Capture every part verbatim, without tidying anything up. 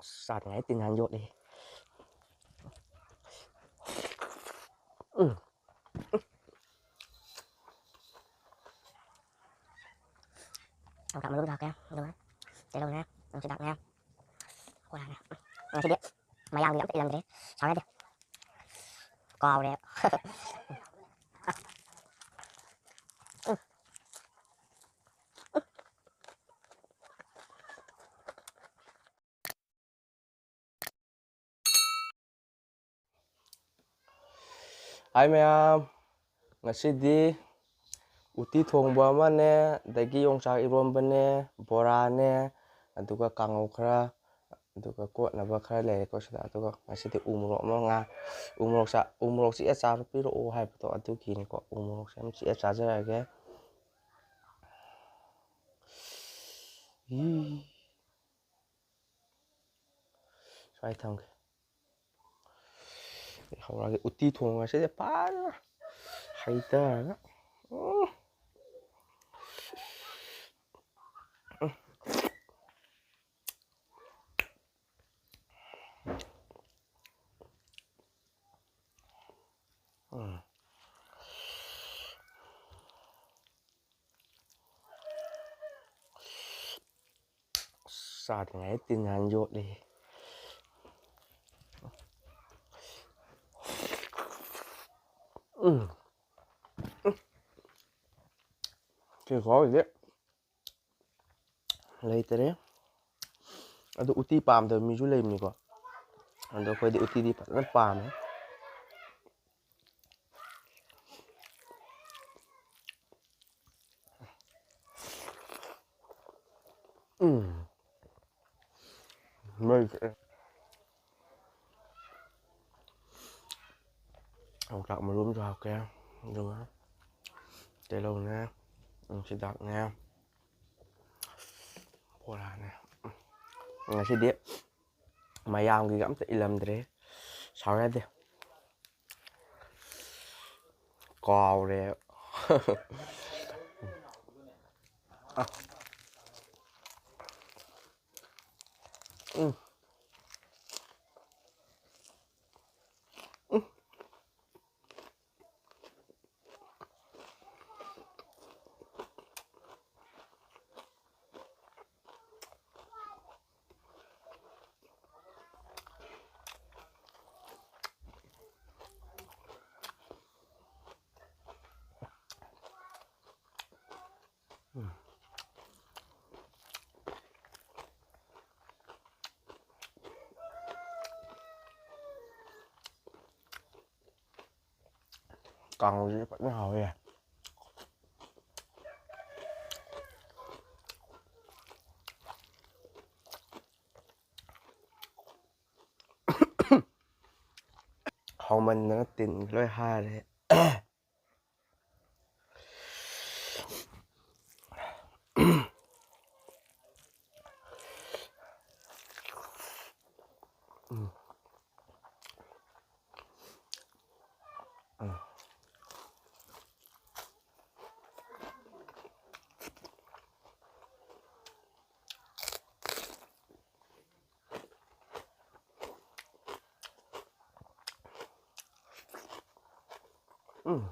ꯑꯁ, ꯆꯥꯗ꯭ꯔꯤꯉꯩ ꯇꯤꯟ ꯍꯥꯟ ꯌꯣꯠꯂꯦ꯫ ꯎꯝ꯫ ꯌꯣꯡꯆꯥꯛ ꯃꯔꯨꯝꯁꯨ ꯍꯥꯞꯀꯦ꯫ ꯑꯗꯨꯒ ꯇꯤꯜꯍꯧꯅꯦ, ꯅꯨꯡꯁꯤꯗꯥꯛꯅꯦ, ꯀꯣꯂꯥꯅꯦ꯫ ꯉꯁꯤꯗꯤ ꯃꯌꯥꯝꯒꯤ ꯑꯝꯇ ꯏꯜꯂꯝꯗ꯭ꯔꯦ꯫ ꯁꯥꯎ ꯌꯥꯗꯦ꯫ ꯀꯥꯎꯔꯦ꯫ ꯍꯥꯏ ꯃꯌꯥꯝ, ꯉꯁꯤꯗꯤ ꯎꯇꯤ ꯊꯣꯡꯕ ꯑꯃꯅꯦ, ꯑꯗꯒꯤ ꯌꯣꯡꯆꯥꯛ ꯏꯔꯣꯝꯕꯅꯦ, ꯕꯣꯔꯥꯅꯦ, ꯑꯗꯨꯒ ꯀꯥꯡꯉꯧ ꯈꯔ, ꯑꯗꯨꯒ ꯀꯣꯠꯅꯕ ꯈꯔ ꯂꯩꯔꯦꯀꯣ ꯁꯤꯗ꯫ ꯑꯗꯨꯒ ꯉꯁꯤꯗꯤ ꯎ ꯃꯣꯔꯣꯛ ꯑꯃ, ꯉꯥ, ꯎ ꯃꯣꯔꯣꯛ ꯆꯥ-, ꯎ ꯃꯣꯔꯣꯛ ꯆꯤꯛꯑ ꯆꯥꯔꯣ ꯄꯤꯔꯛꯑꯣ ꯍꯥꯏꯕꯗꯣ ꯑꯗꯨꯒꯤꯅꯤꯀꯣ꯫ ꯎ ꯃꯣꯔꯣꯛꯁꯦ ꯌꯥꯝ ꯆꯤꯛꯑ ꯆꯥꯖꯔꯒꯦ꯫ ꯎꯝ꯫ ꯁ꯭ꯋꯥꯏ ꯊꯝꯒꯦ꯫ ꯑꯩ ꯍꯧꯔꯛꯑꯒꯦ꯫ ꯎꯇꯤ ꯊꯣꯡꯕꯁꯤꯗꯤ ꯐꯖꯅ ꯍꯩꯊꯔꯒ꯫ ꯎꯝ꯫ ꯎꯝ꯫ ꯆꯥꯗ꯭ꯔꯤꯉꯩꯗ ꯇꯤꯟ ꯍꯥꯟ ꯌꯣꯠꯂꯦ꯫ ꯎꯝ꯫ ꯁꯤ ꯈꯨꯍꯥꯎꯁꯤꯗꯤ ꯂꯩꯇꯔꯦ꯫ ꯑꯗꯨ ꯎꯇꯤ ꯄꯥꯝꯗꯕ ꯃꯤꯁꯨ ꯂꯩꯕꯅꯤꯀꯣ꯫ ꯑꯗꯣ ꯑꯩꯈꯣꯏꯗꯤ ꯎꯇꯤꯗꯤ ꯐꯖꯅ ꯄꯥꯝꯃꯦ꯫ ꯎꯝ꯫ ꯃꯩ ꯆꯠꯂꯦ꯫ ꯌꯣꯡꯆꯥꯛ ꯃꯔꯨ ꯑꯃꯁꯨ ꯍꯥꯞꯀꯦ꯫ ꯑꯗꯨꯒ ꯇꯤꯜꯍꯧꯅꯦ, ꯅꯨꯡꯁꯤꯗꯥꯛꯅꯦ, ꯕꯣꯔꯥꯅꯦ꯫ ꯉꯁꯤꯗꯤ ꯃꯌꯥꯝꯒꯤꯒ ꯑꯝꯇ ꯏꯜꯂꯝꯗ꯭ꯔꯦ꯫ ꯁꯥꯎ ꯌꯥꯗꯦ꯫ ꯀꯥꯎꯔꯦ꯫ ꯑ꯫ ꯎꯝ꯫ ꯀꯥꯡꯉꯧꯁꯤꯗꯤ ꯐꯖꯅ ꯍꯥꯎꯋꯦ꯫ ꯍꯥꯎꯃꯟꯗꯅ ꯇꯤꯟ ꯂꯣꯏ ꯍꯥꯔꯦ꯫ ꯎꯝ꯫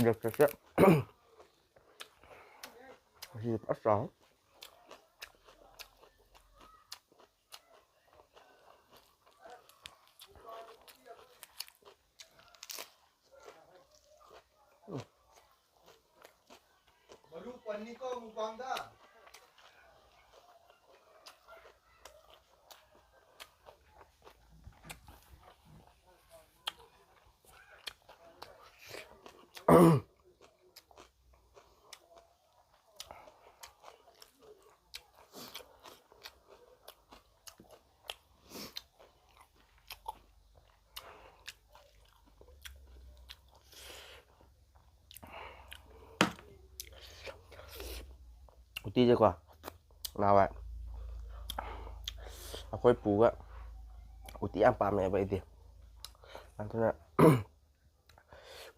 ꯕ꯭ꯔꯦꯛꯐꯥꯁꯁꯦ ꯉꯁꯤꯗꯤ ꯐꯖ ꯆꯥꯎ꯫ ꯃꯔꯨ ꯄꯟꯅꯤꯀꯣ ꯃꯨꯛꯕꯥꯡꯗ꯫ ꯎꯇꯤꯁꯦꯀꯣ, ꯅꯍꯥꯟꯋꯥꯏ ꯑꯩꯈꯣꯏ ꯄꯨꯒ ꯎꯇꯤ ꯌꯥꯝ ꯄꯥꯝꯃꯦꯕ ꯑꯩꯗꯤ꯫ ꯑꯗꯨꯅ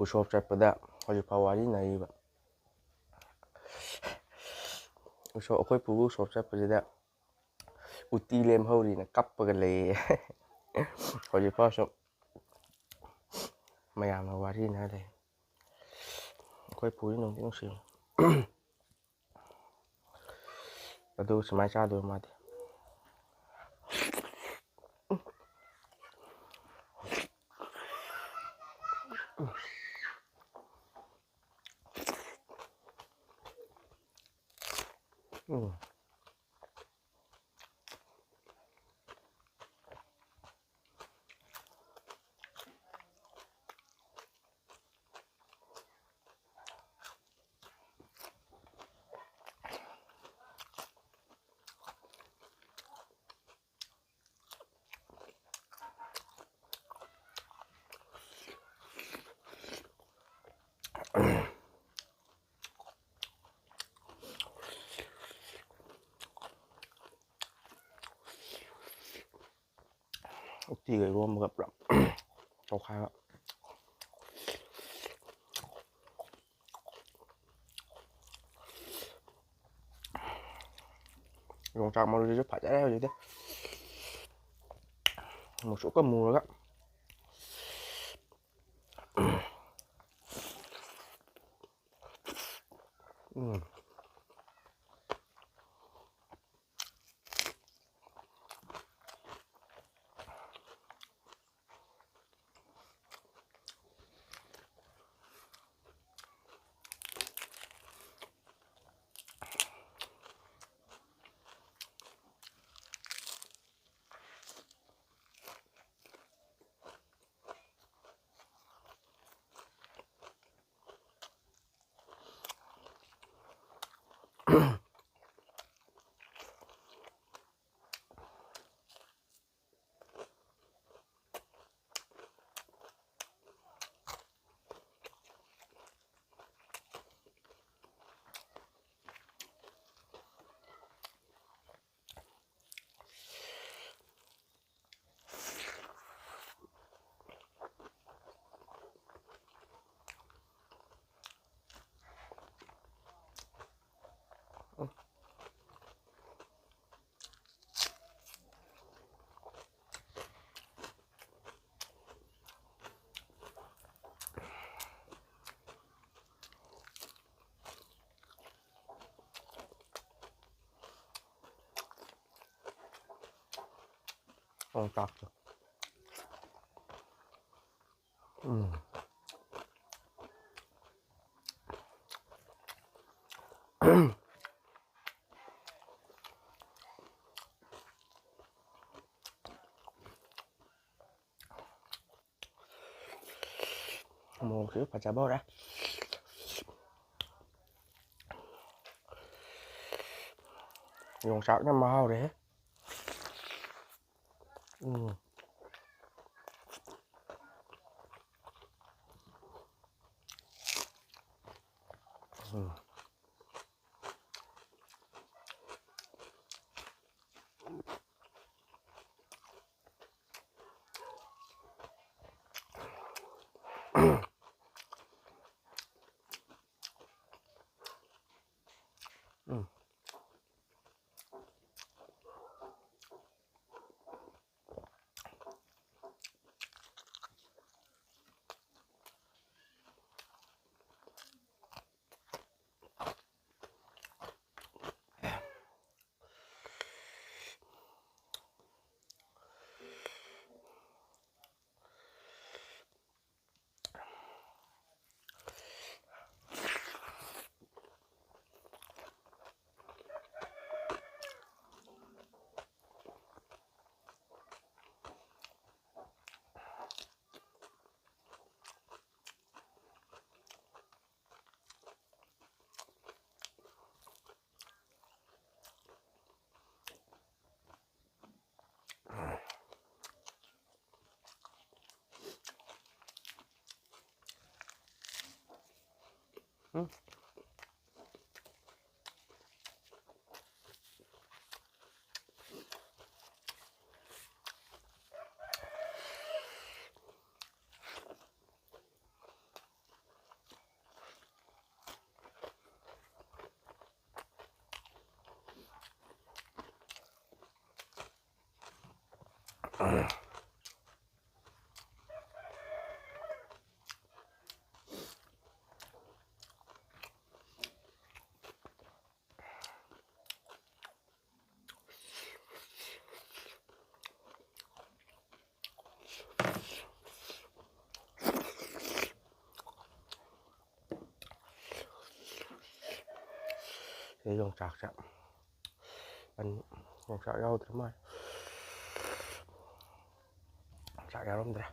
ꯎꯁꯣꯞ ꯆꯠꯄꯗ ꯍꯧꯖꯤꯛꯐꯥꯎ ꯋꯥꯔꯤꯅꯔꯤꯕ꯫ ꯎꯁꯣꯞ, ꯑꯩꯈꯣꯏ ꯄꯨꯒ ꯎꯁꯣꯞ ꯆꯠꯄꯁꯤꯗ ꯎꯇꯤ ꯂꯦꯝꯍꯧꯔꯤꯅ ꯀꯞꯄꯒ ꯂꯩꯌꯦ꯫ ꯍꯧꯖꯤꯛꯐꯥꯎꯁꯨ ꯃꯌꯥꯝꯅ ꯋꯥꯔꯤꯅ ꯂꯩ꯫ ꯑꯩꯈꯣꯏ ꯄꯨꯗꯤ ꯅꯨꯡꯗꯤ ꯅꯨꯡꯁꯤꯕꯅꯤ꯫ ꯑꯗꯨ ꯁꯨꯃꯥꯏꯅ ꯆꯥꯗꯣꯏꯕ ꯃꯥꯗꯤ꯫ ꯎꯝ꯫ ꯎꯇꯤꯒ ꯏꯔꯣꯝꯕꯒ ꯄꯨꯂꯞ ꯇꯧꯈꯥꯏꯔꯒ꯫ ꯌꯣꯡꯆꯥꯛ ꯃꯔꯨꯁꯤꯁꯨ ꯐꯖꯔꯦ ꯍꯧꯖꯤꯛꯇꯤ꯫ ꯃꯨꯁꯨꯛꯀ ꯃꯨꯔꯒ꯫ ꯎꯝ꯫ ꯌꯣꯡꯆꯥꯛꯇꯣ꯫ ꯎꯝ꯫ ꯃꯣꯔꯣꯛꯁꯤꯁꯨ ꯐꯖꯕ ꯍꯧꯔꯦ꯫ ꯌꯣꯡꯆꯥꯛꯅ ꯃꯍꯥꯎꯔꯦꯍꯦ꯫ ꯎꯝ꯫ ꯎꯝ꯫ ꯎꯝ꯫ ꯁꯤꯗ ꯌꯣꯡꯆꯥꯛꯁꯦ꯫ ꯑꯅꯤ꯫ ꯌꯣꯡꯆꯥꯛ ꯌꯥꯎꯗ꯭ꯔ ꯃꯥꯜꯂꯦ꯫ ꯌꯣꯡꯆꯥꯛ ꯌꯥꯎꯔꯝꯗ꯭ꯔꯦ꯫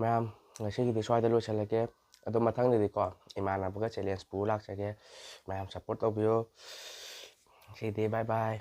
ꯃꯌꯥꯝ, ꯉꯁꯤꯒꯤꯗꯤ ꯁ꯭ꯋꯥꯏꯗ ꯂꯣꯏꯁꯤꯜꯂꯒꯦ꯫ ꯑꯗꯣ ꯃꯊꯪꯗꯗꯤꯀꯣ, ꯏꯃꯥꯟꯅꯕꯒ ꯆꯦꯂꯦꯟꯖ ꯄꯨꯔ ꯂꯥꯛꯆꯒꯦ꯫ ꯃꯌꯥꯝ ꯁꯞꯄꯣꯔꯠ ꯇꯧꯕꯤꯌꯨ꯫ ꯉꯁꯤꯗꯤ ꯕꯥꯏ ꯕꯥꯏ꯫